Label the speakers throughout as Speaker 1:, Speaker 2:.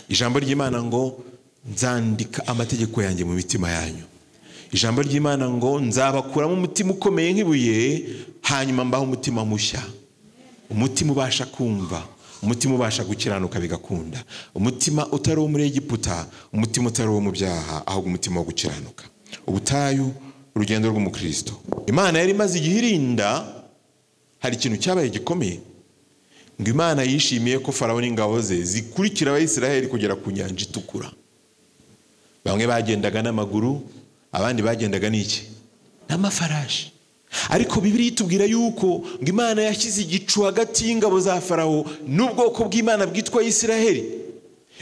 Speaker 1: Ijambo ry'Imana ngo nzandika amategeko yanjye mu mitima yanyu. Ijambo ry'Imana ngo nzabakuramo umutima ukomeye nk'ibuye, hanyuma mbaho umutima mushya, umutima ubasha kumva, umutima ubasha gukiranuka bigakunda, umutima utari uwo muri Egiputa, umutima utari uwo mu byaha, ahubwo umutima wo gukiranuka. Ubutayu, urugendo rw'umukristo. Imana yari imaze igihe irinda, hari ikintu cyabaye gikomeye. Ngo Imana yishimiye ko Farawo n'ingabo ze zikurikira Abayisiraheli kugera ku nyanja itukura. Bamwe bagendaga n'amaguru, abandi bagendaga n'iki? N'amafarashi. Ariko Bibiliya itubwira yuko ngo Imana yashyize igicu hagati y'ingabo za Farawo n'ubwoko bw'Imana bwitwa Isiraheli.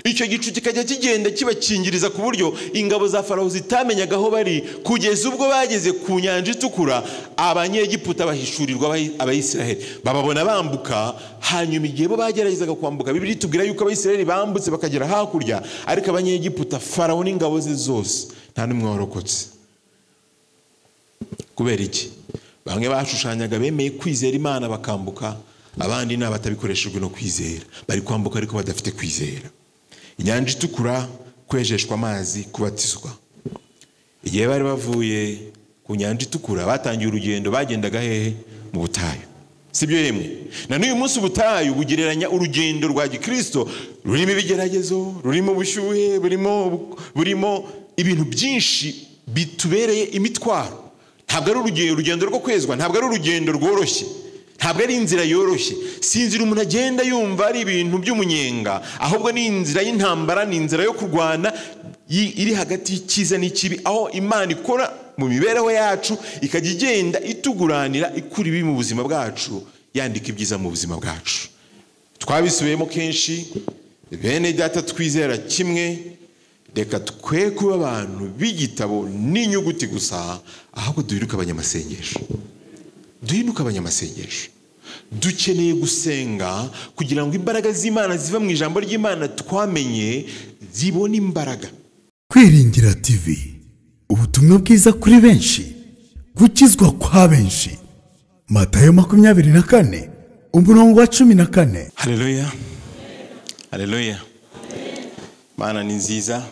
Speaker 1: Icyo gicu kikajya kigenda kibakingiriza ku buryo ingabo za Farawo zitamenyaga aho bari, kugeza ubwo bageze ku nyanja itukura, Abanyegiputa bahishurirwa Abayisiraheli, bababona bambuka. Hanyuma igihe bo bageragezaga kwambuka, Bibiliya itubwira yuko Abayisiraheli bambutse bakagera hakurya, ariko Abanyegiputa, Farawo n'ingabo ze zose, nta n'umwe warokotse. Kubera iki? Bamwe bashushanyaga bemeye kwizera Imana bakambuka, abandi ni abatabikoreshejwe no kwizera, bari kwambuka ariko badafite kwizera. Inyanja itukura, kwejeshwa amazi, kubatizwa. Igihe bari bavuye ku nyanja itukura, batangiye urugendo, bagendaga hehe? Mu butayu. Sibyo yemwe? Na n'uyu munsi ubutayu bugereranya urugendo rwa gikristo, rurimo ibigeragezo, rurimo ubushyuhe, burimo ibintu byinshi bitubereye imitwaro. Ntabwo ari urugendo rwo kwezwa, ntabwo ari urugendo rworoshye, ntabwo ari inzira yoroshye. Si inzira umuntu agenda yumva ari ibintu by'umunyenga, ahubwo ni inzira y'intambara, ni inzira yo kurwana iri hagati y'icyiza n'ikibi, aho Imana ikora mu mibereho yacu, ikajya igenda ituguranira, ikura ibibi mu buzima bwacu, yandika ibyiza mu buzima bwacu. Twabisubiyemo kenshi, bene data twizera kimwe, reka twe kuba abantu b'igitabo n'inyuguti gusa, ahubwo duhinduke abanyamasengesho. Duhinduke abanyamasengesho. Dukeneye gusenga kugira ngo imbaraga z'Imana ziva mu ijambo ry'Imana twamenye zibone imbaraga.
Speaker 2: Kwiringira TV, ubutumwa bwiza kuri benshi, gukizwa kwa benshi. Matayo 24 umurongo wa 14.
Speaker 1: Haleluya, haleluya. Mana ni nziza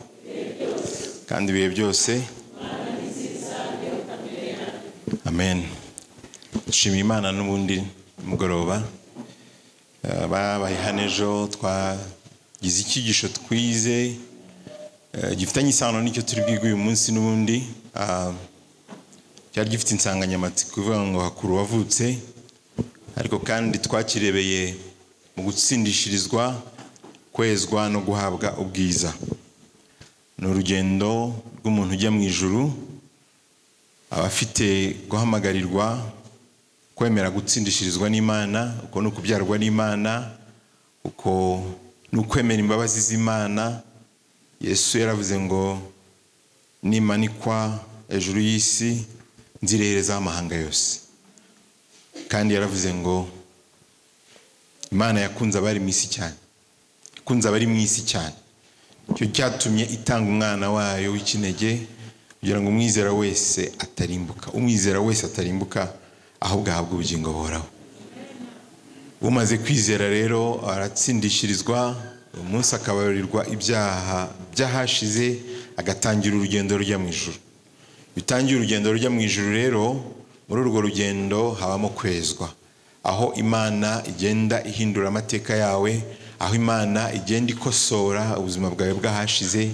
Speaker 1: kandi ibihe byose. Amen. Dushimiye Imana n'ubundi mugoroba babaye hano ejo, twagize icyigisho twize gifitanye isano n'icyo turi bwige uyu munsi. N'ubundi cyari gifite insanganyamatsiko ivuga ngo hakuru wavutse, ariko kandi twakirebeye mu gutsindishirizwa, kwezwa no guhabwa ubwiza. Ni urugendo rw'umuntu ujya mu ijuru, abafite guhamagarirwa kwemera gutsindishirizwa n'Imana, uko ni ukubyarwa n'Imana, uko ni ukwemera imbabazi z'Imana. Yesu yaravuze ngo nimanikwa hejuru y'isi nzireherezaho amahanga yose. Kandi yaravuze ngo Imana yakunze abari mu isi cyane, ikunze abari mu isi cyane, icyo cyatumye itanga umwana wayo w'ikinege kugira ngo umwizera wese atarimbuka, umwizera wese atarimbuka, ahubwo ahabwe ubugingo buhoraho. Umaze kwizera rero aratsindishirizwa, umunsi akabarirwa ibyaha byahashize, agatangira urugendo rujya mu ijuru. Bitangira urugendo rujya mu ijuru rero, muri urwo rugendo habamo kwezwa, aho Imana igenda ihindura amateka yawe, aho Imana igenda ikosora ubuzima bwawe bwahashize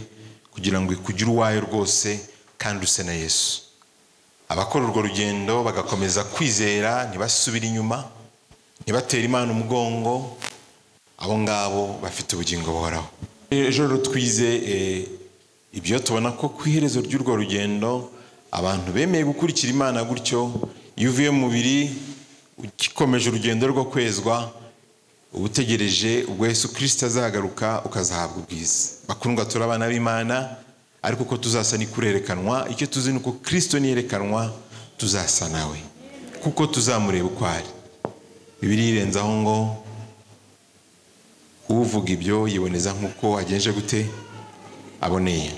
Speaker 1: kugira ngo ikugire uwayo rwose kandi use na Yesu. Abakora urwo rugendo bagakomeza kwizera, ntibasubire inyuma, ntibatere Imana umugongo, abo ngabo bafite ubugingo buhoraho. Ejo rero twize ibyo tubona ko ku iherezo ry'urwo rugendo abantu bemeye gukurikira Imana gutyo. Iyo uvuye mu mubiri ukikomeje urugendo rwo kwezwa, uba utegereje ubwo Yesu Kristo azagaruka ukazahabwa ubwiza. Bakundwa, turi abana b'Imana, ariko uko tuzasa ni kurerekanwa. Icyo tuzi ni uko Kristo niyerekanwa tuzasa nawe, kuko tuzamureba uko ari. Bibiliya irenzaho ngo uvuga ibyo yiboneza nk'uko agenje gute aboneye.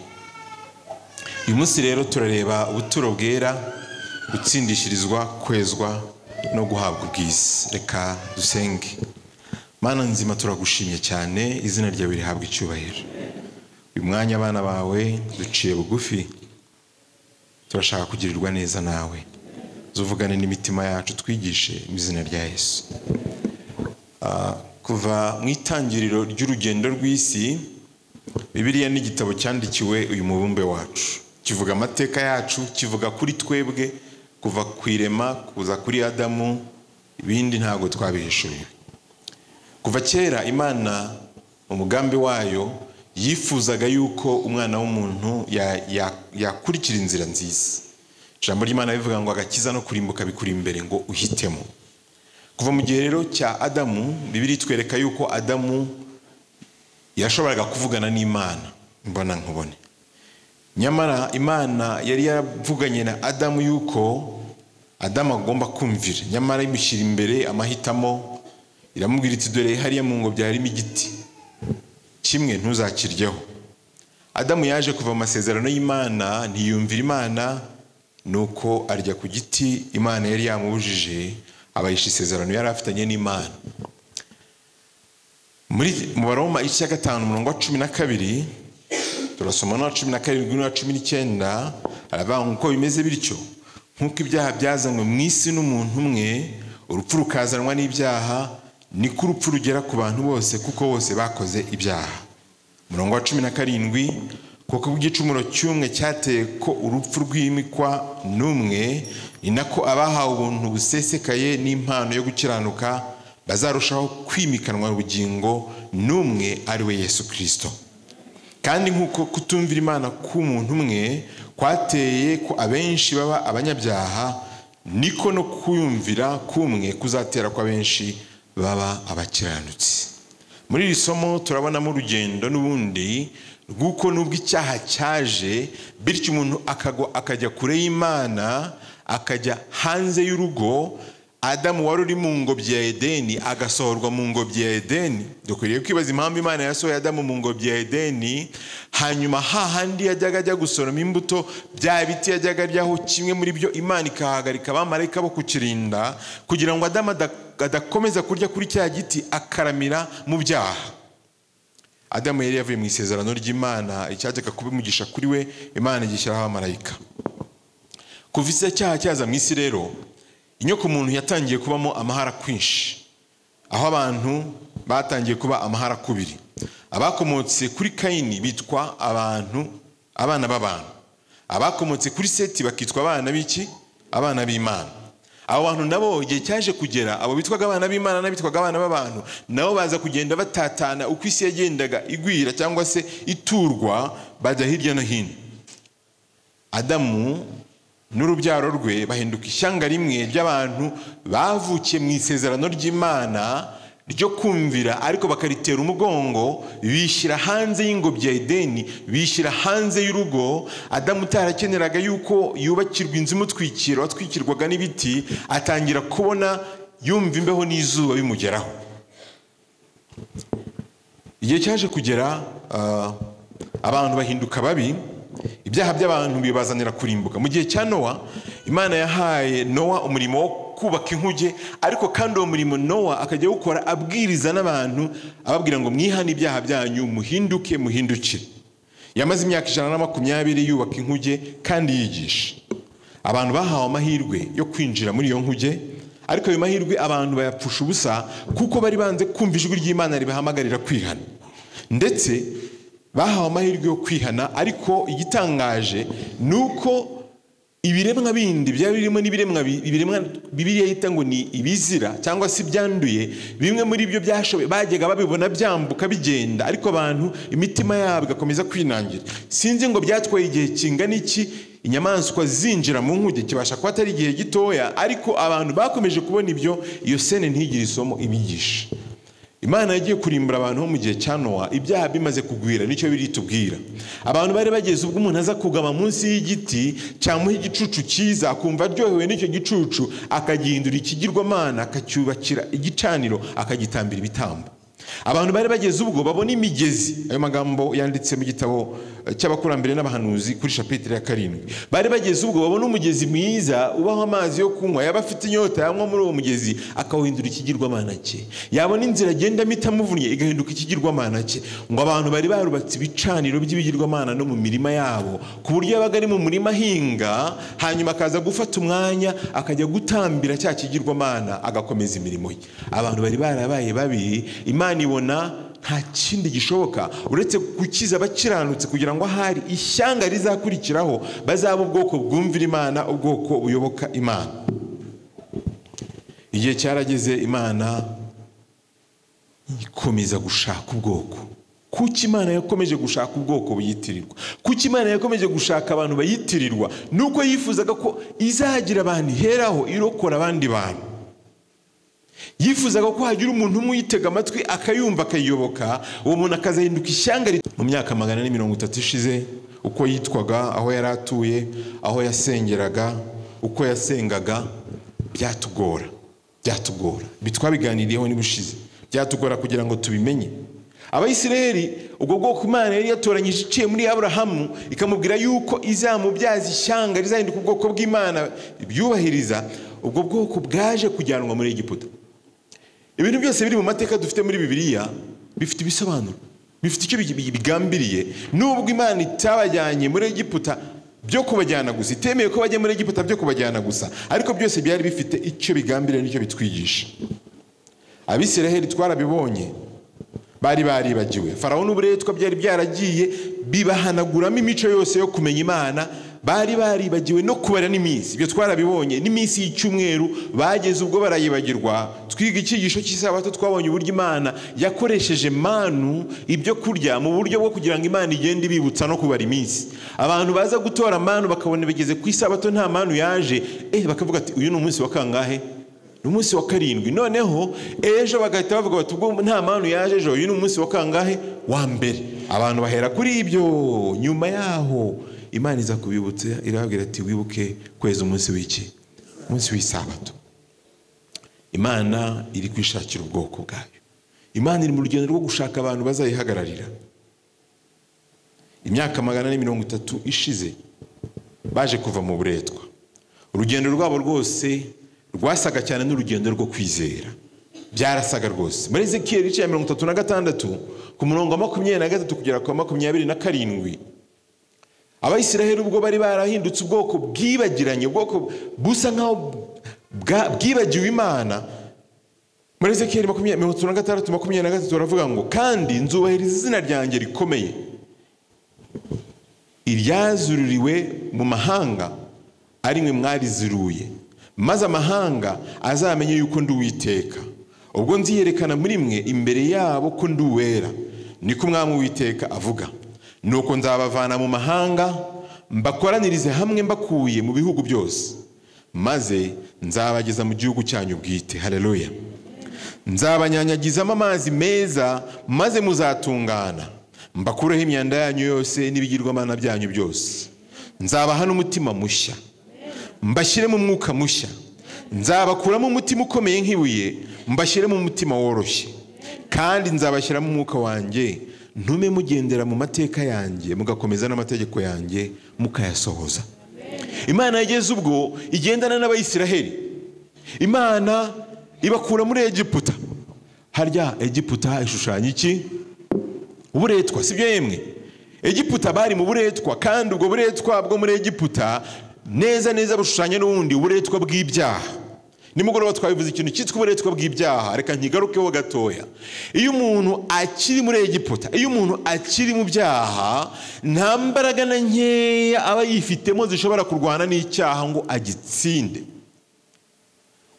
Speaker 1: Uyu munsi rero turareba ubuturo bwera, gutsindishirizwa, kwezwa no guhabwa ubwiza. Reka dusenge. Mana nzima, turagushimye cyane, izina ryawe rihabwa icyubahiro. Uyu mwanya abana bawe duciye bugufi, turashaka kugirirwa neza nawe. Zuvugane n'imitima yacu, twigishe mu izina rya Yesu. Kuva mu itangiriro ry'urugendo rw'isi, Bibiliya ni igitabo cyandikiwe uyu mubumbe wacu. Kivuga amateka yacu, kivuga kuri twebwe kuva ku irema kuza kuri Adamu, ibindi ntago twabihishuriwe. Kuva kera Imana umugambi wayo yifuzaga yuko umwana w'umuntu yakurikira inzira nziza. Ijambo ry'Imana rivuga ngo agakiza no kurimbuka bikuri imbere ngo uhitemo. Kuva mu gihe rero cya Adamu, Bibiliya itwereka yuko Adamu yashoboraga kuvugana n'Imana mbona nkubone. Nyamara Imana yari yaravuganye na Adamu yuko Adamu agomba kumvira, nyamara imushyira imbere amahitamo, iramubwira iti dore hariya mu ngobyi harimo igiti kimwe ntuzakiryeho. Adamu yaje kuva mu masezerano y'Imana, ntiyumvira Imana, nuko arya ku giti Imana yari yamubujije, abayisha isezerano yari afitanye n'Imana. Muri mu Baroma igice cya 5 umurongo wa 12 turasoma no 17 na 19, aravuga ngo uko bimeze bityo nkuko ibyaha byazanywe mu isi n'umuntu umwe, urupfu rukazanwa n'ibyaha, niko urupfu rugera ku bantu bose kuko bose bakoze ibyaha. Umurongo wa 17, kuko igicumuro cy'umwe cyateye ko urupfu rwimikwa n'umwe, ni nako abahawe ubuntu busesekaye n'impano yo gukiranuka bazarushaho kwimikanwa ubugingo n'umwe ari we Yesu Kristo. Kandi nkuko kutumvira Imana k'umuntu umwe kwateye ko abenshi baba abanyabyaha, niko no kuyumvira kumwe kuzatera ko abenshi baba abakiranutsi. Muri iri somo turabonamo urugendo n'ubundi rw'uko nubwo icyaha cyaje, bityo umuntu akagwa akajya kure y'Imana, akajya hanze y'urugo. Adamu wari uri mu ngobyi ya Edeni agasohorwa mu ngobyi ya Edeni. Dukwiriye kwibaza impamvu Imana yasohoye Adamu mu ngobyi ya Edeni, hanyuma hahandi yajyaga ajya gusoroma imbuto, bya biti yajyaga aryaho kimwe muri byo Imana ikahagarika abamarayika bo kukirinda, kugira ngo Adamu adakomeza kurya kuri cya giti akaramira mu byaha. Adamu yari yavuye mu isezerano ry'Imana, icyajyaga kubimugisha kuri we Imana igishyiraho abamarayika. Kuva icyaha cyaza mu isi rero, inyoko muntu yatangiye kubamo amahara kwinshi, aho abantu batangiye kuba amahara kubiri. Abakomotse kuri Kayini bitwa abantu abana b'abantu, abakomotse kuri Seti bakitwa abana b'iki? Abana b'Imana. Abo bantu nabo igihe cyaje kugera, abo bitwaga abana b'Imana n'abitwaga abana b'abantu nabo baza kugenda batatana uko isi yagendaga igwira cyangwa se iturwa, bajya hirya no hino. Adamu n'urubyaro rwe bahinduka ishyanga rimwe ry'abantu bavukiye mu isezerano ry'Imana ryo kumvira, ariko bakaritera umugongo, bishyira hanze y'ingobyi ya Edeni, bishyira hanze y'urugo. Adamu utarakeneraga yuko yubakirwa inzu imutwikira, watwikirwaga n'ibiti, atangira kubona yumva imbeho n'izuba bimugeraho. Igihe cyaje kugera abantu bahinduka babi, ibyaha by'abantu bibazanira kurimbuka. Mu gihe cya Nowa, Imana yahaye Nowa umurimo wo kubaka inkuge, ariko kandi uwo murimo Nowa akajya gukora abwiriza n'abantu, ababwira ngo mwihane ibyaha byanyu, muhinduke, muhindukire. Yamaze imyaka 120 yubaka inkuge kandi yigisha. Abantu bahawe amahirwe yo kwinjira muri iyo nkuge, ariko ayo mahirwe abantu bayapfusha ubusa kuko bari banze kumva ijwi ry'Imana ribahamagarira kwihana. Ndetse bahawe amahirwe yo kwihana, ariko igitangaje nuko ibiremwa bindi byari birimo n'ibiremwa ibiremwa Bibiliya yita ngo ni ibizira cyangwa se ibyanduye, bimwe muri byo byashoboye bajyaga babibona byambuka bigenda, ariko abantu imitima yabo igakomeza kwinangira. Sinzi ngo byatwaye igihe kingana iki inyamaswa zinjira mu nkuge, kibasha kuba atari igihe gitoya, ariko abantu bakomeje kubona ibyo, iyo sene ntigire isomo ibigisha. Imana yagiye kurimbura abantu bo mu gihe cya Nowa, ibyaha bimaze kugwira, nicyo biri tubwira. Abantu bari bageze ubwo umuntu aza kugama munsi y'igiti cyamuha igicucu cyiza, akumva aryohewe n'icyo gicucu, akagihindura ikigirwamana, akacyubakira igicaniro, akagitambira ibitambo. Abantu bari bageze ubwo babona imigezi. Ayo magambo yanditse mu gitabo cy'abakurambere n'abahanuzi kuri chapitre ya 7. Bari bageze ubwo babona umugezi mwiza ubaho amazi yo kunywa, yaba afite inyota yanywa muri uwo mugezi akawuhindura ikigirwamana cye, yabona inzira agenda itamuvunnye igahinduka ikigirwamana cye. Ngo abantu bari barubatse ibicaniro by'ibigirwamana no mu mirima yabo, ku buryo yabaga ari mu murima ahinga, hanyuma akaza gufata umwanya akajya gutambira cya kigirwamana agakomeza imirimo ye. Abantu bari barabaye babi. Imana ibona nta kindi gishoboka uretse gukiza abakiranutse, kugira ngo ahari ishyanga rizakurikiraho bazaba ubwoko bwumvira Imana, ubwoko buyoboka Imana. Igihe cyarageze Imana ikomeza gushaka ubwoko. Kuki Imana yakomeje gushaka ubwoko buyitirirwa? Kuki Imana yakomeje gushaka abantu bayitirirwa? Nuko yifuzaga ko izagira abantu iheraho irokora abandi bantu. Yifuzaga ko hagira umuntu umwe uyitega amatwi akayumva akayiyoboka, uwo muntu akazahinduka ishyanga. Mu myaka 430 ishize, uko yitwaga, aho yari atuye, aho yasengeraga, uko yasengaga, byatugora. Bitwabiganiriyeho n'ubushize, byatugora kugira ngo tubimenye. Abayisiraheli, ubwo bwoko Imana yari yatoranyije iciye muri Aburahamu, ikamubwira yuko izamubyaza ishyanga rizahinduka ubwoko bw'Imana ibyubahiriza, ubwo bwoko bwaje kujyanwa muri Egiputa. Ibintu byose biri mu mateka dufite muri Bibiliya bifite ibisobanuro, bifite icyo bigambiriye. Nubwo Imana itabajyanye muri Egiputa byo kubajyana gusa, itemeye ko bajya muri Egiputa byo kubajyana gusa, ariko byose byari bifite icyo bigambiriye n'icyo bitwigisha. Abisiraheli twarabibonye, bari baribagiwe Farawo n'uburetwa byari byaragiye bibahanaguramo imico yose yo kumenya Imana. Bari baribagiwe no kubara n'iminsi, ibyo twarabibonye. N'iminsi y'icyumweru bageze ubwo barayibagirwa. Twiga icyigisho cy'isabato, twabonye uburyo Imana yakoresheje manu, ibyo kurya, mu buryo bwo kugira ngo Imana igende ibibutsa no kubara iminsi. Abantu baza gutora manu bakabona bigeze ku isabato nta manu yaje, bakavuga ati uyu ni umunsi wa kangahe? Ni umunsi wa 7. Noneho ejo bagahita bavuga bati ubwo nta manu yaje ejo, uyu ni umunsi wa kangahe? Wa mbere. Abantu bahera kuri ibyo. Nyuma yaho Imana iza kubibutsa, irababwira ati wibuke kweza umunsi w'iki? Umunsi w'isabato. Imana iri kwishakira ubwoko bwayo. Imana iri mu rugendo rwo gushaka abantu bazayihagararira. Imyaka 430 ishize baje kuva mu buretwa. Urugendo rwabo rwose rwasaga cyane n'urugendo rwo kwizera. Byarasaga rwose. Muri Ezekiel igice cya 36 ku murongo wa 23 kugera ku 27, Abayisiraheli ubwo bari barahindutse ubwoko bwibagiranye, ubwoko busa nkaho bwibagiwe Imana. Muri Ezekiel 36 23 baravuga ngo kandi nzubahiriza izina ryanjye rikomeye iryazururiwe mu mahanga, ari mwe mwariziruye, maze amahanga azamenye yuko ndi Uwiteka, ubwo nziyerekana muri mwe imbere yabo ko ndi uwera, niko Umwami Uwiteka avuga. Nuko nzabavana mu mahanga mbakoranirize hamwe mbakuye mu bihugu byose, maze nzabageza mu gihugu cyanyu bwite. Haleluya. Nzabanyanyagizamo amazi meza, maze muzatungana, mbakureho imyanda yanyu yose n'ibigirwamana byanyu byose. Nzabaha n'umutima mushya, mbashyire mu mwuka mushya. Nzabakuramo umutima ukomeye nk'ibuye, mbashyire mu mutima woroshye. Kandi nzabashyiramo umwuka wanjye, ntume mugendera mu mateka yanjye, mugakomeza n'amategeko yanjye mukayasohoza. Imana yageze ubwo igendana n'Abayisiraheli. Imana ibakura muri Egiputa. Harya Egiputa ishushanya iki? Uburetwa, sibyo yemwe? Egiputa bari mu buretwa, kandi ubwo buretwa bwo muri Egiputa neza neza bushushanya n'ubundi uburetwa bw'ibyaha. Nimugoroba twabivuze ikintu cyitwa uburetwa bw'ibyaha, reka nkigarukeho gatoya. Iyo umuntu akiri muri Egiputa, iyo umuntu akiri mu byaha, nta mbaraga na nkeya aba yifitemo zishobora kurwana n'icyaha ngo agitsinde.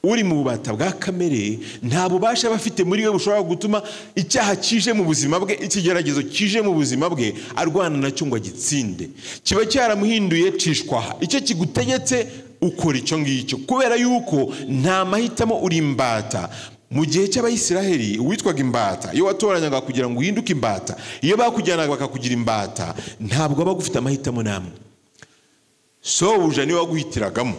Speaker 1: Uri mu bubata bwa kamere nta bubasha bafite muri we bushobora gutuma icyaha kije mu buzima bwe, ikigeragezo kije mu buzima bwe arwana nacyo ngo agitsinde. Kiba cyaramuhinduye cishwaha. Icyo kigutegetse ukora icyo ngicyo, kubera yuko nta mahitamo, uri imbata. Mu gihe cy'Abayisiraheli uwitwaga imbata, iyo watoranyaga kugira ngo uhinduke imbata, iyo bakujyanaga bakakugira imbata, ntabwo aba agufite amahitamo namwe. Sobuja niwe waguhitiragamo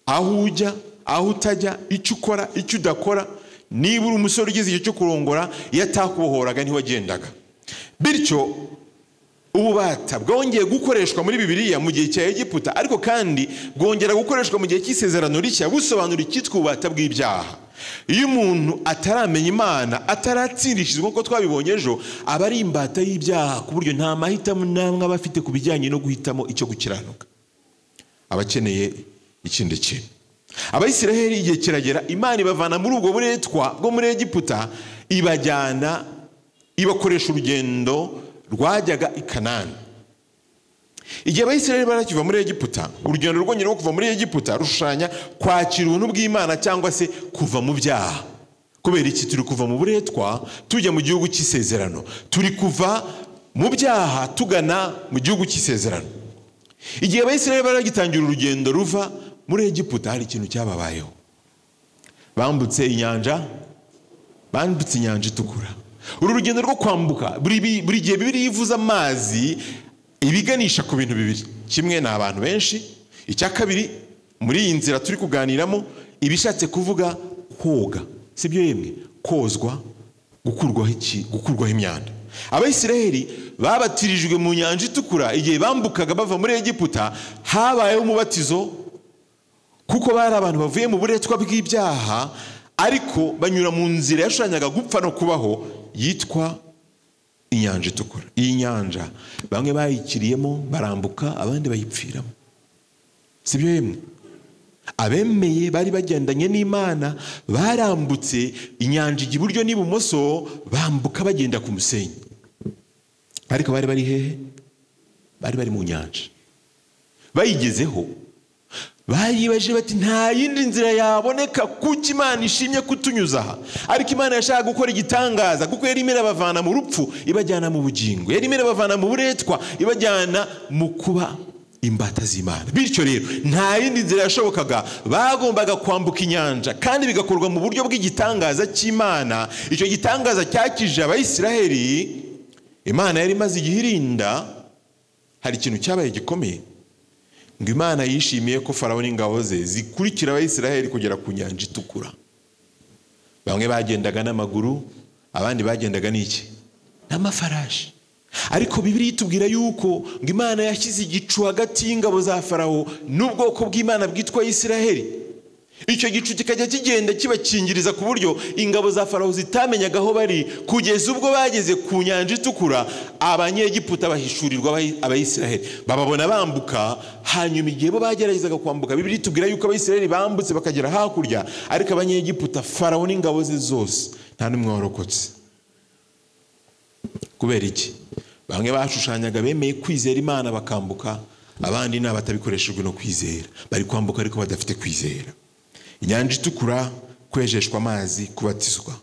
Speaker 1: aho ujya, aho utajya, icyo ukora, icyo udakora, Niba uri umusore ugeze igihe cyo kurongora, iyo atakubohoraga ntiwagendaga. Bityo ububata bwongeye gukoreshwa muri Bibiliya mu gihe cya Egiputa, ariko kandi bwongera gukoreshwa mu gihe cy'isezerano rishya, busobanura icyitwa ububata bw'ibyaha. Iyo umuntu ataramenya Imana, ataratsindishirizwa nk'uko twabibonye ejo, aba ari imbata y'ibyaha, ku buryo nta mahitamo n'amwe aba afite ku bijyanye no guhitamo icyo gukiranuka. Aba akeneye ikindi kintu. Abayisiraheli igihe kiragera, Imana ibavana muri ubwo buretwa bwo muri Egiputa, ibajyana, ibakoresha urugendo rwajyaga i Kanani. Igihe Abayisiraheli barakiva muri Egiputa, urugendo rwongera rwo kuva muri Egiputa rushushanya kwakira ubuntu bw'Imana cyangwa se kuva mu byaha. Kubera iki? Turi kuva mu buretwa tujya mu gihugu cy'isezerano, turi kuva mu byaha tugana mu gihugu cy'isezerano. Igihe Abayisiraheli baragitangira urugendo ruva muri Egiputa, hari ikintu cyababayeho. Bambutse inyanja, bambutse inyanja itukura. Uru rugendo rwo kwambuka, buri gihe Bibiliya ivuze amazi ibiganisha ku bintu bibiri. Kimwe ni abantu benshi, icya kabiri muri iyi nzira turi kuganiramo ibishatse kuvuga koga, sibyo yemwe, kozwa, gukurwaho iki, gukurwaho imyanda. Abayisiraheli babatirijwe mu nyanja itukura igihe bambukaga bava muri Egiputa. Habayeho umubatizo kuko bari abantu bavuye mu buretwa bw'ibyaha, ariko banyura mu nzira yashushanyaga gupfa no kubaho yitwa inyanja itukura. Iyi nyanja bamwe bayikiriyemo barambuka, abandi bayipfiramo, sibyo yemwe. Abemeye bari bagendanye n'Imana barambutse inyanja ijya iburyo n'ibumoso, bambuka bagenda ku musenyi. Ariko bari bari hehe? Bari bari mu nyanja. Bayigezeho bayibaje bati nta yindi nzira yaboneka, kuki Imana ishimye kutunyuza aha? Ariko Imana yashaka gukora igitangaza, kuko yari imera abavana mu rupfu ibajyana mu bugingo, yari imera abavana mu buretwa ibajyana mu kuba imbata z'Imana. Bityo rero nta yindi nzira yashobokaga, bagombaga kwambuka inyanja, kandi bigakorwa mu buryo bw'igitangaza cy'Imana. Icyo gitangaza cyakije Abayisiraheli. Imana yari imaze igihe irinda. Hari ikintu cyabaye gikomeye, ngo Imana yishimiye ko Farawo n'ingabo ze zikurikira Abayisiraheli kugera ku nyanja itukura. Bamwe bagendaga n'amaguru, abandi bagendaga n'iki? N'amafarashi. Ariko Bibiliya itubwira yuko ngo Imana yashyize igicu hagati y'ingabo za Farawo n'ubwoko bw'Imana bwitwa Isiraheli. Icyo gicu kikajya kigenda kibakingiriza ku buryo ingabo za Farawo zitamenyaga aho bari, kugeza ubwo bageze ku nyanja itukura. Abanyegiputa bahishurirwa Abayisiraheli, bababona bambuka. Hanyuma igihe bo bageragezaga kwambuka, Bibiliya itubwira yuko Abayisiraheli bambutse bakagera hakurya, ariko abanyegiputa, Farawo n'ingabo ze zose, nta n'umwe warokotse. Kubera iki? Bamwe bashushanyaga bemeye kwizera Imana bakambuka, abandi ni abatabikoreshejwe no kwizera, bari kwambuka ariko badafite kwizera. Inyanja itukura, kwejeshwa amazi, kubatizwa.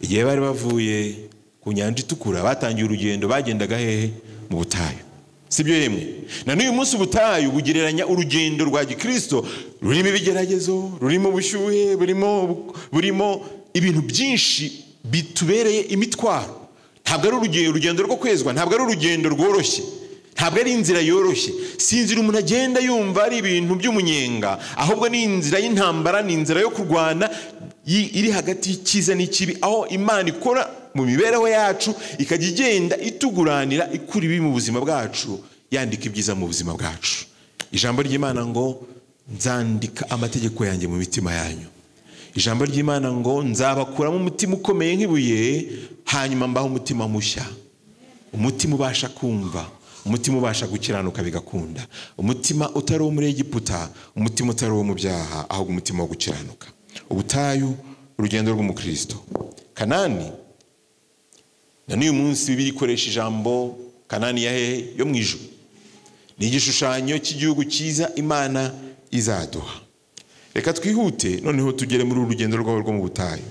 Speaker 1: Igihe bari bavuye ku nyanja itukura batangiye urugendo, bagendaga hehe? Mu butayu, sibyo yemwe. Na n'uyu munsi ubutayu bugereranya urugendo rwa gikristo, rurimo ibigeragezo, rurimo ubushyuhe, burimo ibintu byinshi bitubereye imitwaro. Ntabwo ari urugendo rwo kwezwa, ntabwo ari urugendo rworoshye, ntabwo ari inzira yoroshye. Si inzira umuntu agenda yumva ari ibintu by'umunyenga, ahubwo ni inzira y'intambara, ni inzira yo kurwana iri hagati y'icyiza n'ikibi, aho Imana ikora mu mibereho yacu ikajya igenda ituguranira, ikura ibibi mu buzima bwacu, yandika ibyiza mu buzima bwacu. Ijambo ry'Imana ngo nzandika amategeko yanjye mu mitima yanyu. Ijambo ry'Imana ngo nzabakuramo umutima ukomeye nk'ibuye, hanyuma mbaho umutima mushya, umutima ubasha kumva, umutima ubasha gukiranuka bigakunda, umutima utari uwo muri Egiputa, umutima utari uwo mu byaha, ahubwo umutima wo gukiranuka. Ubutayu, urugendo rw'umukristo. Kanani, na n'uyu munsi Bibiliya ikoresha ijambo Kanani ya hehe? Yo mu ijuru. Ni igishushanyo cy'igihugu cyiza Imana izaduha. Reka twihute noneho tugere muri uru rugendo rwabo rwo mu butayu.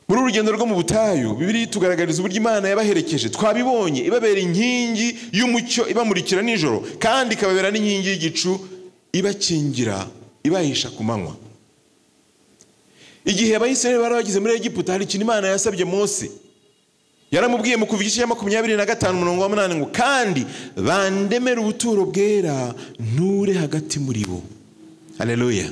Speaker 1: Muri uru rugendo rwo mu butayu, Bibiliya itugaragariza uburyo Imana yabaherekeje. Twabibonye ibabera inkingi y'umucyo ibamurikira nijoro, kandi ikababera n'inkingi y'igicu ibakingira, ibahisha ku manywa. Igihe Abayisiraheli bari bageze muri Egiputa, hari ikintu Imana yasabye Mose. Yaramubwiye mu Kuva igice cya 25 umurongo wa 8 ngo kandi bandemere ubuturo bwera nture hagati muri bo. Haleluya.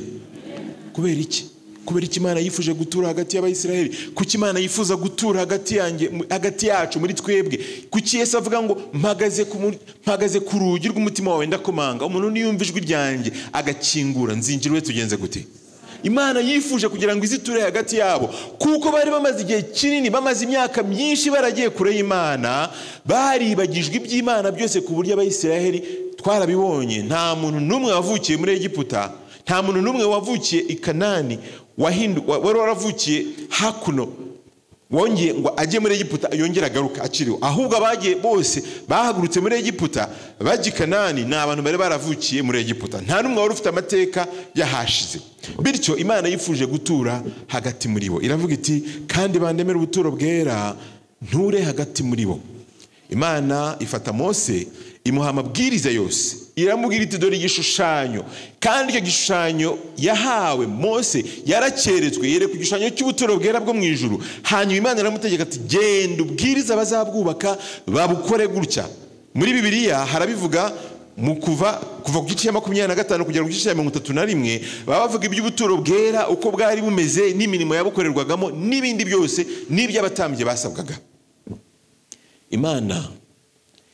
Speaker 1: Kubera iki? Kubera iki Imana yifuje gutura hagati y'Abayisiraheli? Kuki Imana yifuza gutura hagati yanjye, hagati yacu, muri twebwe? Kuki Yesu avuga ngo mpagaze ku rugi rw'umutima wawe ndakomanga, umuntu niyumva ijwi ryanjye agakingura nzinjira iwe, tugenze gute? Imana yifuje kugira ngo iziture hagati yabo, kuko bari bamaze igihe kinini, bamaze imyaka myinshi baragiye kure y'Imana, baribagijwe iby'Imana byose, ku buryo Abayisiraheli twarabibonye, nta muntu n'umwe wavukiye muri Egiputa, nta muntu n'umwe wavukiye i Kanani wari waravukiye hakuno wongeye ngo ajye muri Egiputa yongere agaruka akiriho. Ahubwo abagiye bose bahagurutse muri Egiputa bajya i Kanani ni abantu bari baravukiye muri Egiputa, nta n'umwe wari ufite amateka yahashize. Bityo Imana yifuje gutura hagati muri bo, iravuga iti kandi bandemere ubuturo bwera nture hagati muri bo. Imana ifata Mose imuha amabwiriza yose, iramubwira iti dore igishushanyo. Kandi icyo gishushanyo yahawe Mose yarakeretswe, yereka igishushanyo cy'ubuturo bwera bwo mu ijuru. Hanyuma Imana iramutegeka ati genda ubwiriza abazabwubaka babukore gutya. Muri Bibiliya harabivuga mu kuva ku gice cya 25 kugera ku gice cya 31, baba bavuga iby'ubuturo bwera uko bwari bumeze n'imirimo yabukorerwagamo n'ibindi byose n'iby'abatambyi basabwaga. Imana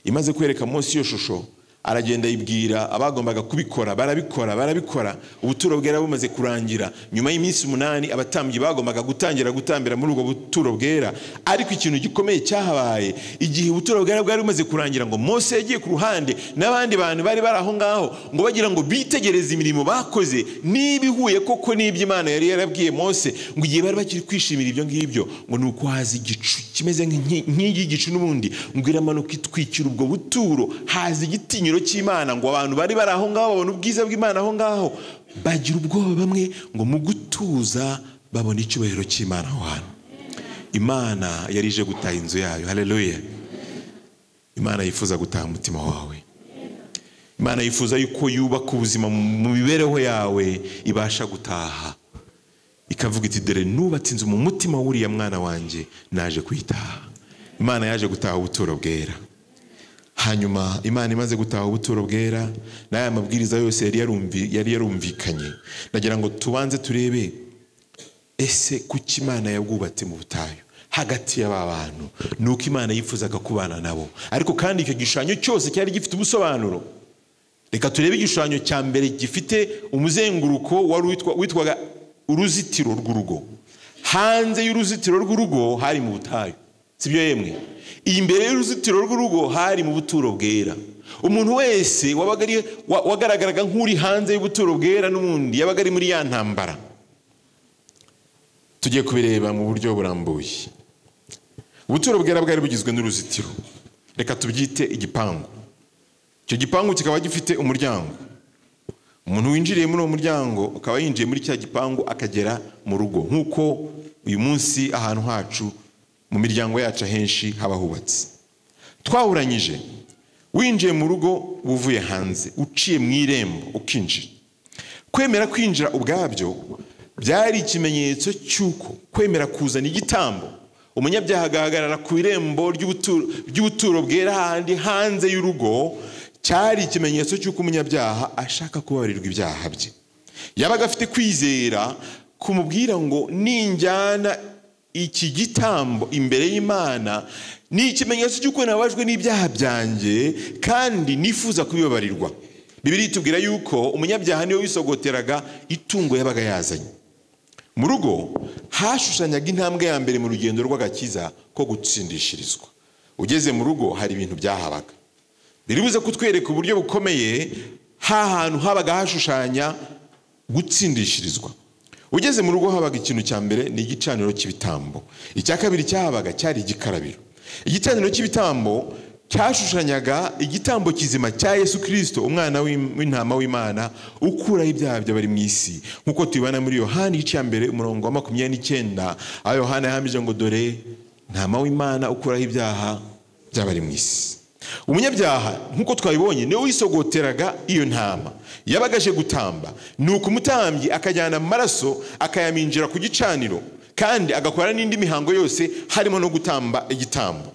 Speaker 1: imaze kwereka Mose iyo shusho, aragenda yibwira abagombaga kubikora, barabikora. Ubuturo bwera bumaze kurangira, nyuma y'iminsi 8 abatambyi bagombaga gutangira gutambira muri ubwo buturo bwera. Ariko ikintu gikomeye cyahabaye igihe ubuturo bwera bwari bumaze kurangira, ngo Mose yagiye ku ruhande n'abandi bantu bari bari aho ngaho, ngo bagira ngo bitegereze imirimo bakoze nibihuye koko n'iby'Imana yari yarabwiye Mose. Ngo igihe bari bakiri kwishimira ibyo ngibyo, ngo nuko haza igicu kimeze nk'igi gicu n'ubundi, ngo iramanuka itwikira ubwo buturo, haza igitinyiro cy'Imana. Ngo abantu bari bari aho ngaho babona ubwiza bw'Imana aho ngaho, bagira ubwoba bamwe, ngo mu gutuza babona icyubahiro cy'Imana aho hantu. Imana yari ije gutaha inzu yayo. Haleluya! Imana yifuza gutaha umutima wawe. Imana yifuza yuko yubaka ubuzima mu mibereho yawe, ibasha gutaha ikavuga iti dore nubatse inzu mu mutima w'uriya mwana wanjye, naje kuyitaha. Imana yaje gutaha ubuturo bwera. Hanyuma Imana imaze gutaha ubuturo bwera n'aya mabwiriza yose yari yarumvikanye, ndagira ngo tubanze turebe ese kuki Imana yabwubatse mu butayu hagati y'aba bantu. Nuko Imana yifuzaga kubana nabo, ariko kandi icyo gishushanyo cyose cyari gifite ubusobanuro. Reka turebe igishushanyo cya mbere gifite umuzenguruko wari witwaga uruzitiro rw'urugo. Hanze y'uruzitiro rw'urugo hari mu butayu, sibyo yemwe? Imbere y'uruzitiro rw'urugo hari mu buturo bwera. Umuntu wese wagaragaraga nk'uri hanze y'ubuturo bwera n'ubundi yabaga ari muri ya ntambara. Tugiye kubireba mu buryo burambuye. Ubuturo bwera bwari bugizwe n'uruzitiro, reka tubyite igipangu. Icyo gipangu kikaba gifite umuryango. Umuntu winjiriye muri uwo muryango akaba yinjiye muri cya gipangu akagera mu rugo, nk'uko uyu munsi ahantu hacu mu miryango yacu ahenshi haba hubatse. Twahuranyije, winjiye mu rugo uvuye hanze, uciye mu irembo ukinjira. Kwemera kwinjira ubwabyo byari ikimenyetso cy'uko kwemera kuzana igitambo. Umunyabyaha agahagarara ku irembo ry'ubuturo bwera handi hanze y'urugo, cyari ikimenyetso cy'uko umunyabyaha ashaka kubabarirwa ibyaha bye. Yabaga afite kwizera kumubwira ngo ninjyana iki gitambo imbere y'Imana ni ikimenyetso cy'uko nababajwe n'ibyaha byanjye kandi nifuza kubibabarirwa. Bibiliya itubwira yuko umunyabyaha niwe wisogoteraga itungo yabaga yazanye. Mu rugo hashushanyaga intambwe ya mbere mu rugendo rw'agakiza ko gutsindishirizwa. Ugeze mu rugo hari ibintu byahabaga. Biribuze kutwereka uburyo bukomeye hantu habaga hashushanya gutsindishirizwa. Ugeze mu rugo habaga ikintu cya mbere ni igicaniro cy'ibitambo. Icya kabiri cyahabaga cyari igikarabiro. Igicaniro cy'ibitambo cyashushanyaga igitambo kizima cya Yesu Kristo, umwana w'intama w'Imana ukuraho ibyaha by'abari mu isi, nk'uko tubibona muri Yohana igice cya mbere umurongo wa 29, aho Yohana yahamije ngo dore ntama w'Imana ukuraho ibyaha by'abari mu isi. Umunyabyaha nk'uko twabibonye niwe wisogoteraga iyo ntama yabaga aje gutamba. Nuko umutambyi akajyana amaraso akayaminjira ku gicaniro, kandi agakora n'indi mihango yose harimo no gutamba igitambo.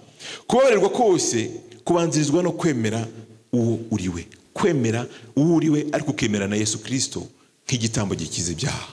Speaker 1: Kubabarirwa kose kubanzirizwa no kwemera uwo uriwe, kwemera uwo uriwe ariko ukemera na Yesu Kristo nk'igitambo gikiza ibyaha.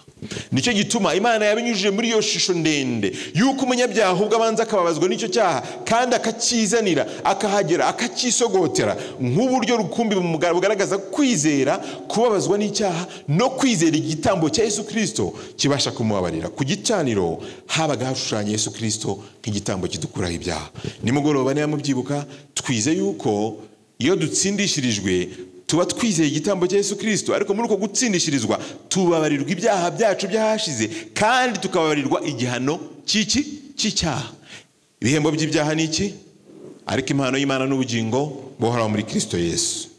Speaker 1: Nicyo gituma Imana yabinyujije muri iyo shusho ndende yuko umunyabyaha ubwo abanza akababazwa n'icyo cyaha kandi akakizanira, akahagera, akakisogotera, nk'uburyo rukumbi bugaragaza kwizera, kubabazwa n'icyaha no kwizera igitambo cya Yesu Kristo kibasha kumubabarira. Ku gicaniro habaga hashushanya Yesu Kristo nk'igitambo kidukuraho ibyaha. Nimugoroba niba mubyibuka, twize yuko iyo dutsindishirijwe tuba twizeye igitambo cya Yesu Kristo, ariko muri uko gutsindishirizwa tubabarirwa ibyaha byacu byahashize kandi tukababarirwa igihano cy'iki cy'icyaha. Ibihembo by'ibyaha ni iki? Ariko impano y'Imana n'ubugingo buhoraho muri Kristo Yesu.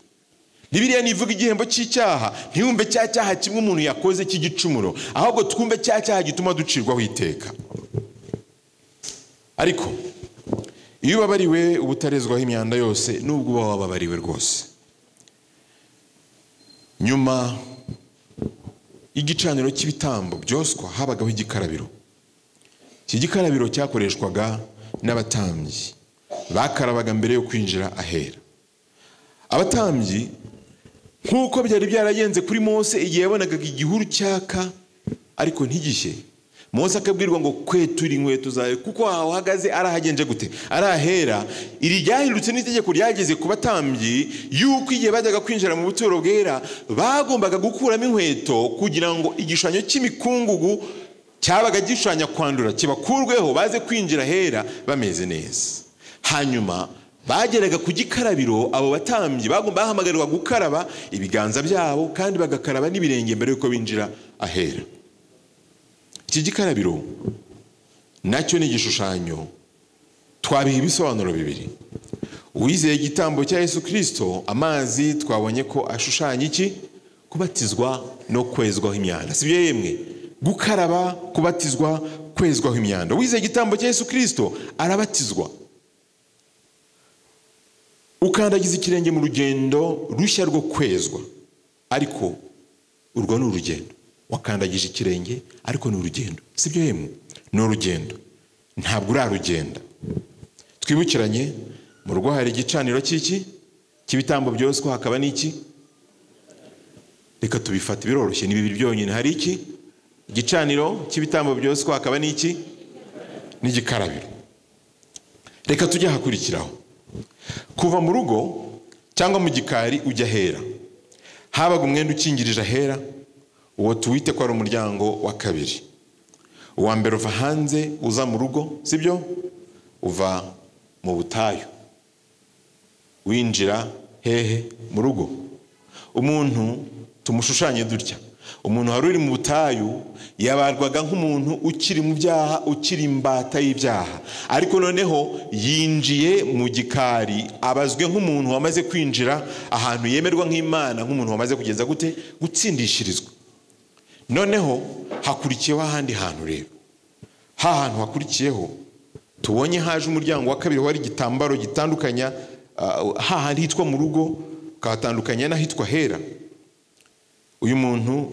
Speaker 1: Bibiliya nivuga igihembo cy'icyaha, ntiyumve cya cyaha kimwe umuntu yakoze cy'igicumuro, ahubwo twumve cya cyaha gituma ducirwaho iteka. Ariko iyo ubabariwe ubutarezwaho imyanda yose, nubwo uba wababariwe rwose. Nyuma y'igicaniro cy'ibitambo byoswa habagaho igikarabiro. Iki gikarabiro cyakoreshwaga n'abatambyi bakarabaga mbere yo kwinjira ahera. Abatambyi nk'uko byari byaragenze kuri Mose igihe yabonaga igihuru cyaka ariko ntigishye, Mose akabwirwa ngo kwetura inkweto zawe kuko aho uhagaze arahagenje gute, arahera. Iri ryahindutse n'itegeko ryageze ku batambyi yuko igihe bajyaga kwinjira mu buturo bwera bagombaga gukuramo inkweto kugira ngo igishushanyo cy'imikungugu cyabaga gishushanya kwandura kibakurweho, baze kwinjira hera bameze neza. Hanyuma bageraga ku gikarabiro, abo batambyi bagomba bahamagarirwa gukaraba ibiganza byabo kandi bagakaraba n'ibirenge mbere yuko binjira ahera. Iki gikarabiro nacyo ni igishushanyo, twabiha ibisobanuro bibiri. Uwizeye igitambo cya Yesu Kristo, amazi twabonye ko ashushanya iki? Kubatizwa no kwezwaho imyanda. Sibyo yemwe? Gukaraba, kubatizwa, kwezwaho imyanda. Uwizeye igitambo cya Yesu Kristo arabatizwa. Ukandagiza ikirenge mu rugendo rushya rwo kwezwa, ariko urwo ni urugendo. Wakandagije ikirenge ariko ni urugendo. Sibyo yemwe? Ni urugendo, ntabwo urarugenda. Twibukiranye, mu rugo hari igicaniro cy'iki cy'ibitambo byoswa, hakaba n'iki. Reka tubifate biroroshye, ni bibiri byonyine. Hari iki igicaniro cy'ibitambo byoswa, hakaba n'iki n'igikarabiro. Reka tujye hakurikiraho. Kuva mu rugo cyangwa mu gikari ujya ahera, habaga umwenda ukingirije ahera, uwo tuwite ko ari umuryango wa kabiri. Uwa mbere uva hanze uza mu rugo, sibyo? Uva mu butayu winjira hehe? Mu rugo. Umuntu tumushushanye dutya: umuntu wari uri mu butayu yabarwaga nk'umuntu ukiri mu byaha, ukiri imbata y'ibyaha, ariko noneho yinjiye mu gikari abazwe nk'umuntu wamaze kwinjira ahantu yemerwa nk'Imana, nk'umuntu wamaze kugeza gute? Gutsindishirizwa. Noneho hakurikiyeho ahandi hantu rero. Ha hantu hakurikiyeho tubonye haje umuryango wa kabiri wari igitambaro gitandukanya ha handi hitwa mu rugo kahatandukanya n'ahitwa hera. Uyu muntu,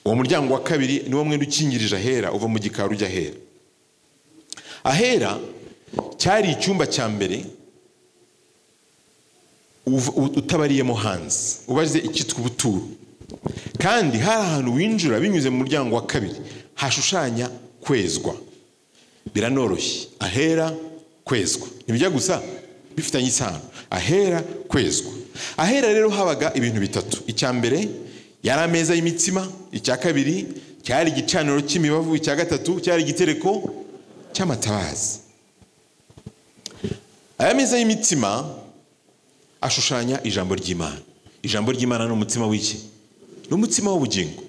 Speaker 1: uwo muryango wa kabiri niwo mwenda ukingirije ahera, uva mu gikari ujya ahera. Ahera cyari icyumba cya mbere utabariyemo hanze, ubaze icyitwa ubuturo. Kandi hari ahantu winjira binyuze mu muryango wa kabiri hashushanya kwezwa. Biranoroshye, ahera kwezwa ntibijya gusa, bifitanye isano. Ahera kwezwa. Ahera rero habaga ibintu bitatu. Icya mbere yari ameza y'imitsima, icya kabiri cyari igicaniro cy'imibavu, icya gatatu cyari igitereko cy'amatabaza. Aya meza y'imitsima ashushanya ijambo ry'Imana. Ijambo ry'Imana ni umutsima w'iki? Ni umutsima w'ubugingo.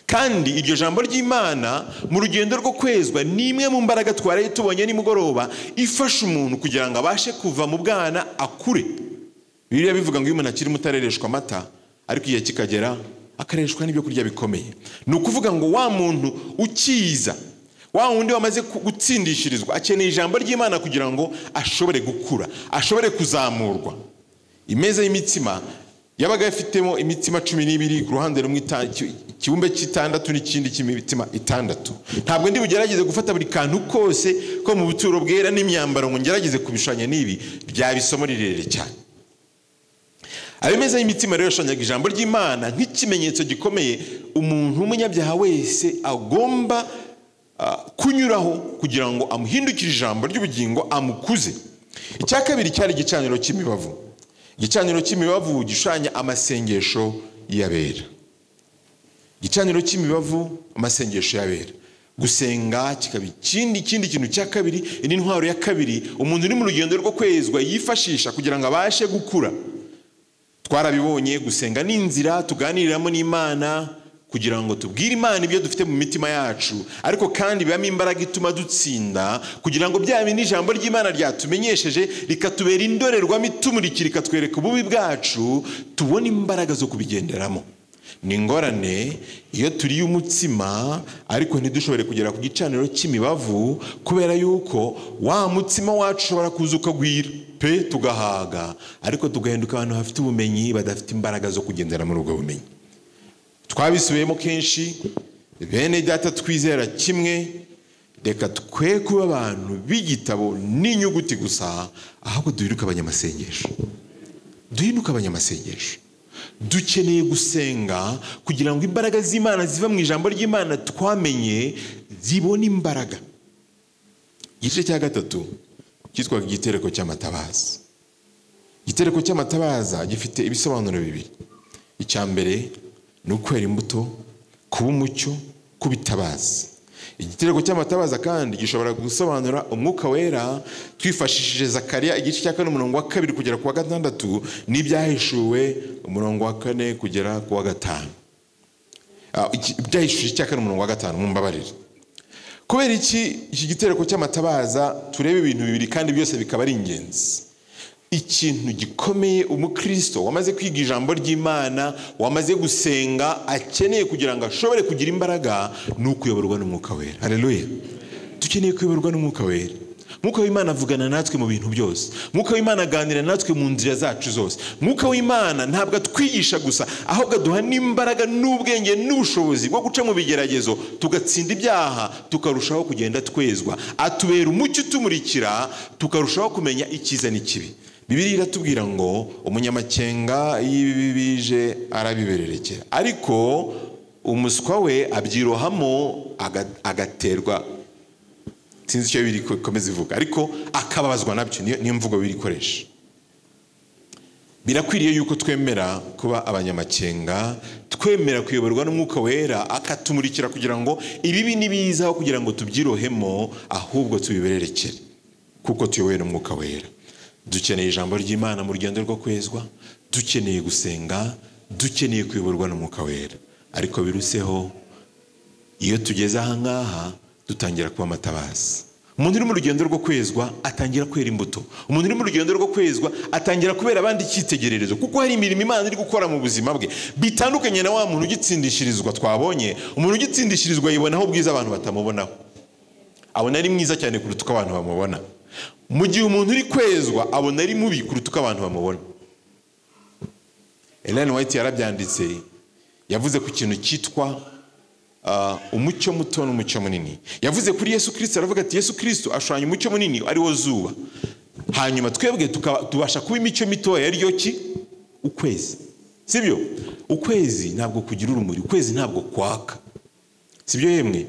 Speaker 1: Kandi iryo jambo ry'Imana mu rugendo rwo kwezwa ni imwe mu mbaraga twaraye tubonye nimugoroba ifasha umuntu kugira ngo abashe kuva mu bwana akure. Bibiliya bivuga ngo iyo umuntu akiri muto arereshwa amata, ariko igihe kikagera akareshwa n'ibyo kurya bikomeye. Ni ukuvuga ngo wa muntu ukiza, wa wundi wamaze gutsindishirizwa, akeneye ijambo ry'Imana kugira ngo ashobore gukura, ashobore kuzamurwa. Imeza y'imitsima yabaga ifitemo imitsima 12 ku ruhande rumwe, ikibumbe cy'itandatu n'ikindi cy'imitsima 6. Ntabwo ndi bugerageze gufata buri kantu kose ko mu buturo bwera n'imyambaro ngo ngerageze kubishushanya n'ibi, byaba isomo rirerire cyane. Ayo meza y'imitsima rero yashushanyaga ijambo ry'Imana nk'ikimenyetso gikomeye umuntu w'umunyabyaha wese agomba kunyuraho kugira ngo amuhindukire ijambo ry'ubugingo, amukuze. Icya kabiri cyari igicaniro cy'imibavu. Igicaniro cy'imibavu gishushanya amasengesho y'abera. Igicaniro cy'imibavu, amasengesho y'abera. Gusenga kikaba ikindi kintu cya kabiri, indi ntwaro ya kabiri umuntu uri mu rugendo rwo kwezwa yifashisha kugira ngo abashe gukura. Twarabibonye, gusenga ni inzira tuganiriramo n'Imana kugira ngo tubwire Imana ibyo dufite mu mitima yacu, ariko kandi bibamo imbaraga ituma dutsinda, kugira ngo bya bindi ijambo ry'Imana ryatumenyesheje rikatubera indorerwamo itumurikira, rikatwereka ububi bwacu, tubone imbaraga zo kubigenderamo. Ni ingorane iyo turiye umutsima ariko ntidushobore kugera ku gicaniro cy'imibavu, kubera yuko wa mutsima wacu ushobora kuza ukagwira pe tugahaga, ariko tugahinduka abantu bafite ubumenyi badafite imbaraga zo kugendera muri ubwo bumenyi. Twabisubiyemo kenshi, bene data twizera kimwe, reka twe kuba abantu b'igitabo n'inyuguti gusa, ahubwo duhinduke abanyamasengesho. Duhinduke abanyamasengesho. Dukeneye gusenga kugira ngo imbaraga z'Imana ziva mu ijambo ry'Imana twamenye zibone imbaraga. Igice cya gatatu cyitwaga igitereko cy'amatabaza. Igitereko cy'amatabaza gifite ibisobanuro bibiri. Icya mbere ni ukwera imbuto, kuba umucyo, kubitabaza. Igitereko cy'amatabaza kandi gishobora gusobanura umwuka wera, twifashishije Zakariya igice cya 4 umurongo wa 2 kugera ku wa 6, n'ibyahishuwe umurongo wa 4 kugera ku wa 5. Ibyahishuwe cya 4 umurongo wa 5, mumbabarire. Kubera iki gitereko cy'amatabaza turebe ibintu bibiri kandi byose bikaba ari ingenzi. Ikintu gikomeye umukristo wamaze kwiga ijambo ry'Imana, wamaze gusenga, akeneye kugira ngo ashobore kugira imbaraga ni ukuyoborwa n'umwuka wera. Haleluya. Dukeneye kuyoborwa n'umwuka wera. Mwuka w'Imana avugana natwe mu bintu byose. Mwuka w'Imana aganira natwe mu nzira zacu zose. Mwuka w'Imana ntabwo atwigisha gusa, ahubwo aduha n'imbaraga n'ubwenge n'ubushobozi bwo guca mu bigeragezo, tugatsinda ibyaha, tukarushaho kugenda twezwa. Atubera umucyo utumurikira, tukarushaho kumenya icyiza n'ikibi. Bibiliya iratubwira ngo umunyamakenga iyo bije arabibererekera, ariko umuswa we abyirohamo agaterwa, sinzi icyo biri komeza ivuga, ariko akababazwa nabyo. Niyo mvugo biri ikoresha. Birakwiriye yuko twemera kuba abanyamakenga, twemera kuyoborwa n'umwuka wera akatumurikira kugira ngo ibibi nibizaho kugira ngo tubyirohemo, ahubwo tubibererekere kuko tuyobowe n'umwuka wera. Dukeneye ijambo ry'Imana mu rugendo rwo kwezwa, dukeneye gusenga, dukeneye kuyoborwa n'umwuka wera. Ariko biruseho iyo tugeze aha ngaha dutangira kuba amatabaza. Umuntu uri mu rugendo rwo kwezwa atangira kwera imbuto. Umuntu uri mu rugendo rwo kwezwa atangira kubera abandi icyitegererezo, kuko hari imirimo Imana iri gukora mu buzima bwe bitandukanye na wa muntu ugitsindishirizwa twabonye. Umuntu ugitsindishirizwa yibonaho ubwiza abantu batamubonaho, abona ari mwiza cyane kuruta uko abantu bamubona. Mu gihe umuntu uri kwezwa abona ari mubi kuruta uko abantu bamubona. Ellen White yarabyanditse, yavuze ku kintu cyitwa umucyo muto n'umucyo munini. Yavuze kuri Yesu Kristo, aravuga ati Yesu Kristo ashushanya umucyo munini ari wo zuba, hanyuma twebwe tubasha kuba imicyo mitoya ari yo ki? Ukwezi. Sibyo? Ukwezi ntabwo kugira urumuri, ukwezi ntabwo kwaka. Sibyo yemwe?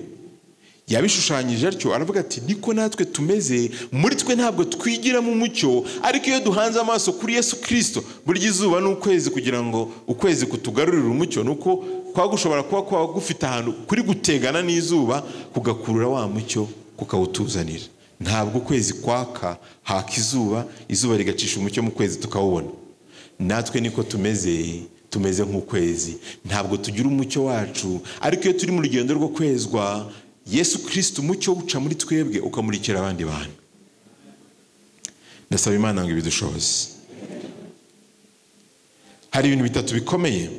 Speaker 1: Yabishushanyije atyo, aravuga ati niko natwe tumeze, muri twe ntabwo twigiramo umucyo, ariko iyo duhanze amaso kuri Yesu Kristo, burya izuba n'ukwezi kugira ngo ukwezi kutugarurire umucyo, nuko kwagushobora kuba kwagufite ahantu kuri gutegana n'izuba kugakurura wa mucyo kukawutuzanira. Ntabwo ukwezi kwaka, haka izuba, izuba rigacisha umucyo mu kwezi tukawubona. Natwe niko tumeze, tumeze nk'ukwezi, ntabwo tugira umucyo wacu, ariko iyo turi mu rugendo rwo kwezwa, Yesu Kristo umucyo uca muri twebwe ukamurikira abandi bantu. Ndasaba Imana ngo ibidushoboze. Hari ibintu bitatu bikomeye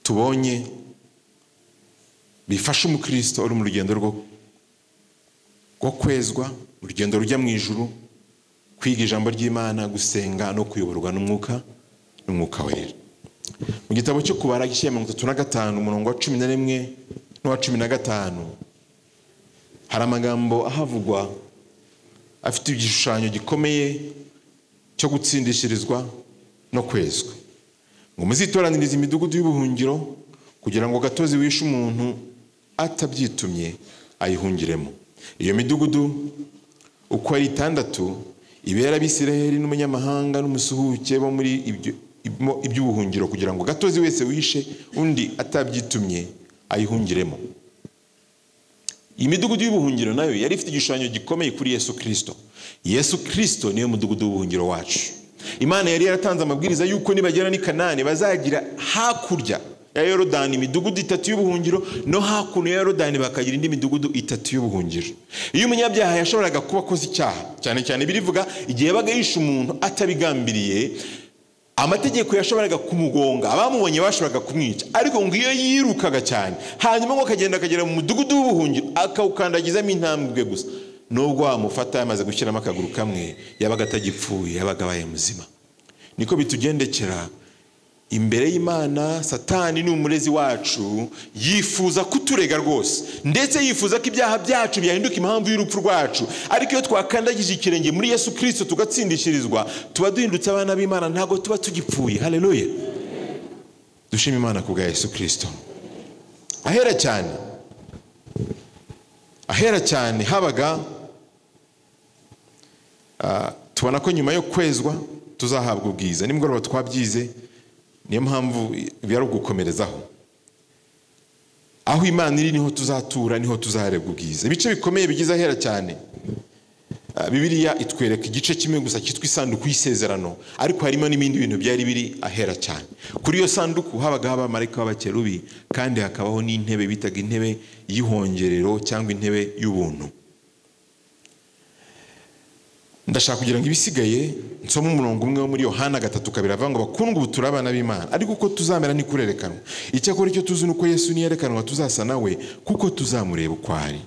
Speaker 1: tubonye bifasha umukristo uri mu rugendo rwo kwezwa, urugendo rujya mu ijuru, kwiga ijambo ry'Imana, gusenga no kuyoborwa n'umwuka wera. Mu gitabo cyo Kubara igice 35 umurongo wa 11 n'uwa 15 hari amagambo ahavugwa afite igishushanyo gikomeye cyo gutsindishirizwa no kwezwa. Ngo muzitoranirize imidugudu y'ubuhungiro kugira ngo gatozi wishe umuntu atabyitumye ayihungiremo. Iyo midugudu uko ari 6 ibera Abisirayeli n'umunyamahanga n'umusuhuke bo muri iby'ubuhungiro, kugira ngo gatozi wese wishe undi atabyitumye ayihungiremo. Imidugudu y'ubuhungiro nayo yari ifite igishushanyo gikomeye kuri Yesu Kristo. Yesu Kristo niwe mudugudu w'ubuhungiro wacu. Imana yari yaratanze amabwiriza yuko nibagera ni Kanani bazagira hakurya ya Yorodani imidugudu 3 y'ubuhungiro, no hakuno ya Yorodani bakagira indi midugudu 3 y'ubuhungiro. Iyo umunyabyaha yashoboraga kuba akoze icyaha, cyane cyane birivuga igihe yabaga yishe umuntu atabigambiriye, amategeko yashoboraga kumugonga, abamubonye bashoboraga kumwica. Ariko ngo iyo yirukaga cyane hanyuma ngo akagenda akagera mu mudugudu w'ubuhungiro akawukandagizamo intambwe gusa, nubwo wamufata yamaze gushyiramo akaguru kamwe, yabaga atagipfuye, yabaga abaye muzima. Niko bitugendekera imbere y'Imana. Satani ni umurezi wacu, yifuza kuturega rwose, ndetse yifuza ko ibyaha byacu byahinduka impamvu y'urupfu rwacu. Ariko iyo twakandagije ikirenge muri Yesu Kristo tugatsindishirizwa, tuba duhindutse abana b'Imana, ntabwo tuba tugipfuye. Haleluya, dushima Imana kubwa Yesu Kristo. Ahera cyane, ahera cyane habaga tubona ko nyuma yo kwezwa tuzahabwa ubwiza. Nimugoroba twabyize, niyo mpamvu byari ugukomerezaho. Aho Imana iri niho tuzatura, niho tuzaharebwa ubwiza. Ibice bikomeye bigize ahera cyane, Bibiliya itwereka igice kimwe gusa cyitwa isanduku y'isezerano, ariko harimo n'ibindi bintu byari biri ahera cyane. Kuri iyo sanduku habaga abamarayika b'abakerubi, kandi hakabaho n'intebe bitaga intebe y'ihongerero cyangwa intebe y'ubuntu. Ndashaka kugira ngo ibisigaye nsome umurongo umwe wo muri Yohana 3:2 avuga ngo bakundwa ubu turi abana b'Imana, ariko uko tuzamera ni kurerekanwa. Icyakora icyo tuzi nuko Yesu niyerekanwa tuzasa nawe, kuko tuzamureba uko ari.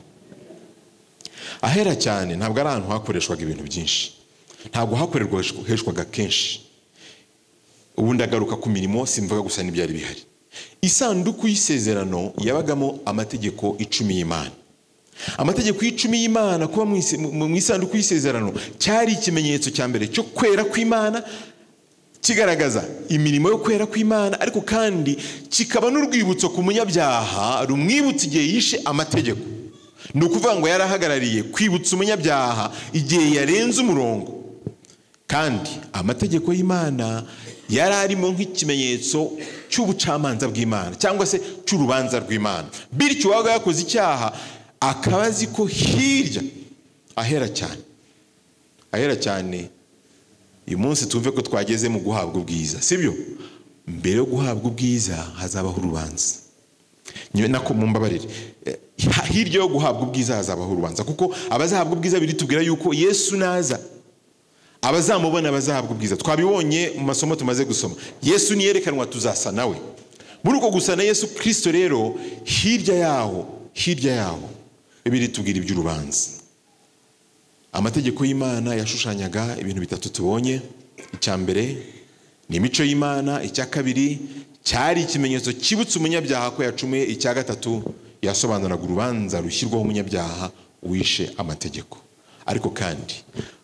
Speaker 1: Ahera cyane ntabwo ari ahantu hakoreshwaga ibintu byinshi, ntabwo hakoreshwaga kenshi. Ubu ndagaruka ku mirimo, simvuga gusa n'ibyari bihari. Isanduku y'isezerano yabagamo amategeko 10 y'Imana. Amategeko 10 y'Imana kuba mu isanduku y'isezerano cyari ikimenyetso cya mbere cyo kwera kw'Imana, kigaragaza imirimo yo kwera kw'Imana, ariko kandi kikaba n'urwibutso ku munyabyaha rumwibutsa igihe yishe amategeko. Ni ukuvuga ngo yarahagarariye kwibutsa umunyabyaha igihe yarenze umurongo. Kandi amategeko y'Imana yari arimo nk'ikimenyetso cy'ubucamanza bw'Imana cyangwa se cy'urubanza rw'Imana. Bityo uwabaga yakoze icyaha akaba azi ko hirya ahera cyane, ahera cyane. Uyu munsi tuve ko twageze mu guhabwa ubwiza, sibyo? Mbere yo guhabwa ubwiza hazabaho urubanza. Nako mumbabarire, hirya yo guhabwa ubwiza hazabaho urubanza, kuko abazahabwa ubwiza biritubwira yuko Yesu naza abazamubona bazahabwa ubwiza. Twabibonye mu masomo tumaze gusoma. Yesu niyerekanwa tuzasa nawe. Muri uko gusa na Yesu Kristo rero, hirya yaho, hirya yaho Bibiliya itubwira iby'urubanza. Amategeko y'Imana yashushanyaga ibintu bitatu tubonye. Icya mbere ni imico y'Imana, icya kabiri cyari ikimenyetso kibutsa umunyabyaha ko yacumuye, icya gatatu yasobanuraga urubanza rushyirwaho umunyabyaha wishe amategeko. Ariko kandi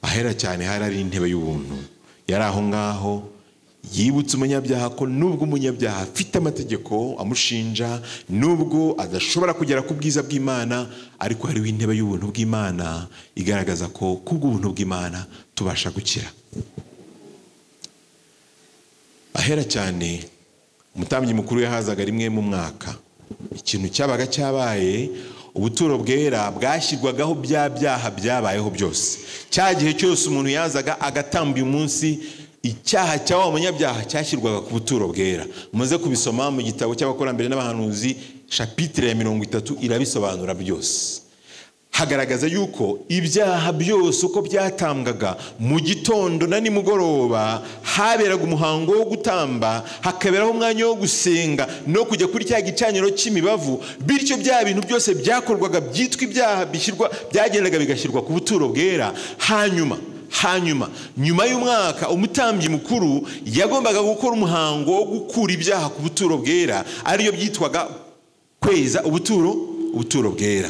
Speaker 1: ahera cyane hari ari intebe y'ubuntu, yari aho ngaho yibutsa umunyabyaha ko nubwo umunyabyaha afite amategeko amushinja, nubwo adashobora kugera ku bwiza bw'Imana, ariko hariho intebe y'ubuntu bw'Imana igaragaza ko kubw'ubuntu bw'Imana tubasha gukira. Ahera cyane umutambyi mukuru yahazaga rimwe mu mwaka. Ikintu cyabaga cyabaye, ubuturo bwera bwashyirwagaho bya byaha byabayeho byose. Cya gihe cyose umuntu yazaga agatamba uyu munsi, icyaha cya wa munyabyaha cyashyirwaga ku buturo bwera. Muze kubisoma mu gitabo cy'abakurambere n'abahanuzi, chapitre ya 30 irabisobanura byose. Hagaragaza yuko ibyaha byose uko byatambwaga mu gitondo na nimugoroba, haberaga umuhango wo gutamba, hakaberaho umwanya wo gusenga no kujya kuri cya gicaniro cy'imibavu. Bityo bya bintu byose byakorwaga byitwa ibyaha bishyirwa, byagendaga bigashyirwa ku buturo bwera. Hanyuma nyuma y'umwaka umutambyi mukuru yagombaga gukora umuhango wo gukura ibyaha ku buturo bwera, ariyo byitwaga kweza ubuturo bwera.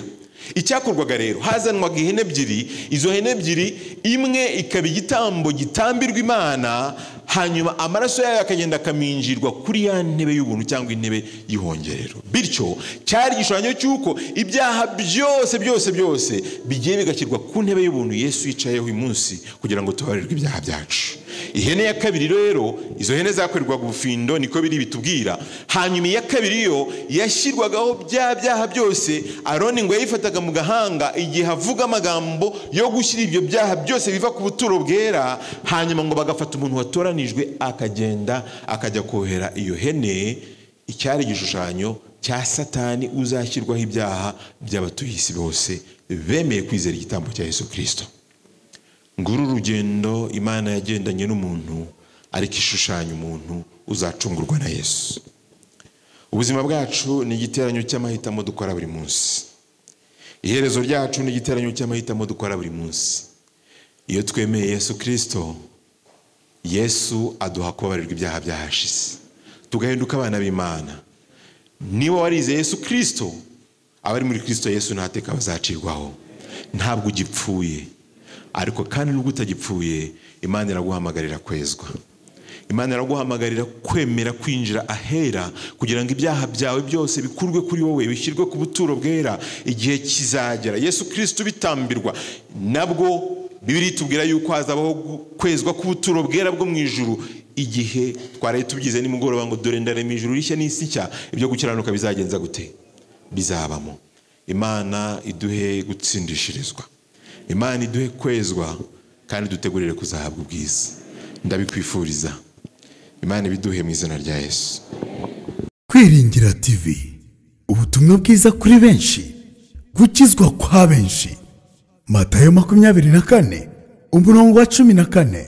Speaker 1: Icyakorwaga rero, hazanwaga ihene ebyiri, izo hene ebyiri imwe ikaba igitambo gitambirwa Imana, Hanyuma amaraso yayo akagenda akaminjirwa kuri ya ntebe y'ubuntu cyangwa intebe y'ihongerero. Bityo cyari igishushanyo cy'uko ibyaha byose byose byose bigiye bigashyirwa ku ntebe y'ubuntu Yesu yicayeho uyu munsi kugira ngo tubabarirwe ibyaha byacu. Ihene ya kabiri rero, izo hene zakorerwaga ubufindo, niko biri bitubwira. Hanyuma iya kabiri yo yashyirwagaho bya byaha byose. Aroni ngo yayifataga mu gahanga igihe avuga amagambo yo gushyira ibyo byaha byose biva ku buturo bwera. Hanyuma ngo bagafata umuntu watoranijwe akagenda akajya kohera iyo hene, icyari igishushanyo cya Satani uzashyirwaho ibyaha by'abatuye isi bose bemeye kwizera igitambo cya Yesu Kristo. Nguru urugendo Imana yagendanye n'umuntu, ariko ishushanya umuntu uzacungurwa na Yesu. Ubuzima bwacu ni igiteranyo cy'amahitamo dukora buri munsi. Iherezo ryacu ni igiteranyo cy'amahitamo dukora buri munsi. Iyo twemeye Yesu Kristo, Yesu aduha kubabarirwa ibyaha byahashize, tugahinduka abana b'Imana. Niba warizeye Yesu Kristo, abari muri Kristo Yesu ntateka bazacirwaho. Ntabwo ugipfuye, ariko kandi nubwo utagipfuye, Imana iraguhamagarira kwezwa. Imana iraguhamagarira kwemera kwinjira ahera kugira ngo ibyaha byawe byose bikurwe kuri wowe, bishyirwe ku buturo bwera. Igihe kizagera Yesu Kristo bitambirwa, nabwo Bibiliya itubwira yuko hazabaho kwezwa k'ubuturo bwera bwo mu ijuru. Igihe twaraye tubyize nimugoroba ngo dore ndarema ijuru rishya n'isi nshya, ibyo gukiranuka bizagenza gute? Bizabamo. Imana iduhe gutsindishirizwa, Imana iduhe kwezwa, kandi dutegurire kuzahabwa ubwiza. Ndabikwifuriza. Imana ibiduhe mu izina rya Yesu.
Speaker 2: Kwiringira TV, ubutumwa bwiza kuri benshi, gukizwa kwa benshi. Matayo 24 umurongo wa 14.